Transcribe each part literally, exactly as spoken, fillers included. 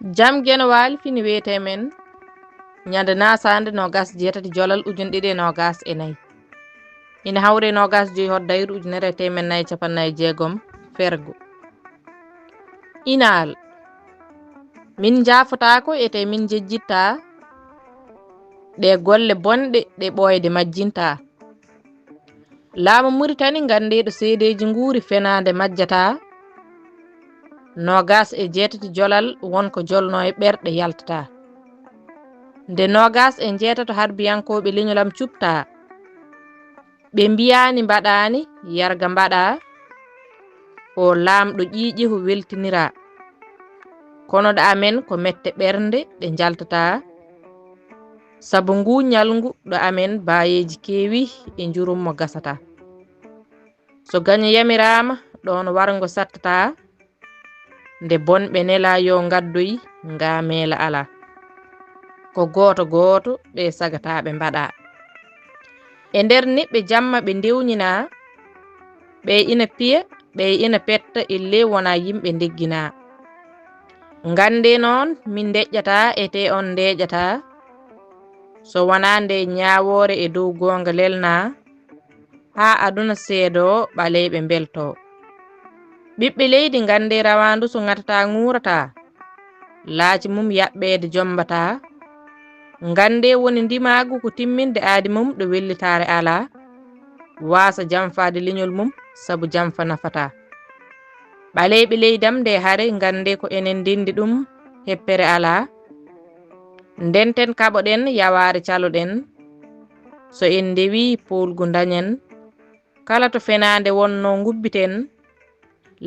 Jam Geno Waali fini wiyetee men ñande naasaande noogaas jeetati jolal ujunɗiɗi e noogaas e nayi. Ina hawri e noogaas joyi hoddayru ujunere e teemen nayi e capanɗe nayi e jeegom fergo. Inaal. Min njaafotaako etee min njejjittaa ɗe golle bonɗe ɗe ɓooyde majjintaa. Laamu Muritani nganndeeɗo seedeeji nguuri fenaande majjataa. Noogaas e jeetati jolal won ko jolnoo e ɓerɗe yaltataa. Nde noogaas e njeetato harbiyankooɓe leñol am cuɓtaa. Ɓe mbiyaani mbaɗaani yarga mbaɗaa. O laamɗo ƴiiƴiho weltiniraa. Kono ɗo amen ko mette ɓernde ɗe njaltataa. Sabu nguu ñalngu ɗo amen baayeeji keewi e njurum mo gasataa. So gaño yamiraama ɗoon warngo sattataa. Nde bonɓe nelaa yo ngaddoy ngaameela alaa. Ko gooto gooto ɓe sagataaɓe mbaɗaa. E nder niɓɓe jamma ɓe ndewñinaa. Ɓe ina piya, ɓe ina petta, ellee wonaa yimɓe ndegginaa. Nganndee noon min ndeƴƴataa etee on ndeeƴataa. So wonaa nde ñaawoore e dow goonga lelnaa. Haa aduna seedoo ɓaleeɓe mbeltoo. Ɓiɓɓe leydi nganndee rawaandu so ŋatataa ŋuurataa. Laaci mum yaɓɓeede jommbataa. Nganndee woni ndimaagu ko timminde aadi mum ɗo wellitaare alaa. Waasa jamfaade leñol mum sabu jamfa nafataa. Ɓaleeɓe leydi am nde hare nganndee ko enen ndenndi ɗum heppere alaa. Ndenten kaɓoɗen yawaare caloɗen. So en ndewii poolgu ndañen. Kala to fenaande wonnoo ngubbiten.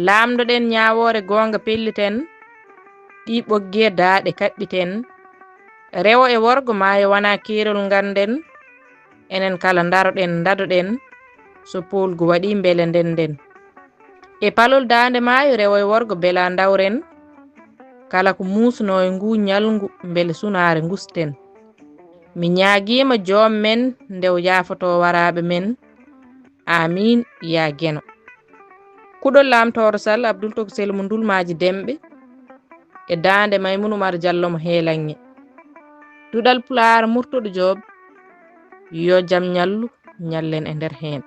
Laamndoɗen ñaawoore goonga pelliten. Ɗi ɓoggi e daaɗe kaɓɓiten. Rewo e worgo maayo wonaa keerol ngannden. Enen kala ndaroɗen ndadoɗen. So poolgu waɗii mbele ndennden. E palol daande maayo rewo e worgo bela ndawren. Kala ko muusnoo e nguu ñalngu mbele sunaare ngusten. Mi ñaagiima joom men nde o yaafotoo waraaɓe men. Aamiin yaa Geno. Kuɗol Laamtooro Sall Abdul Togo Sel mo Ndulmaaji Demɓe e daande Maymun Umar Jallo mo Heelanŋe. Duɗal Pulaar Murtuɗo Joob, yo jam ñallu, ñallen e nder heen.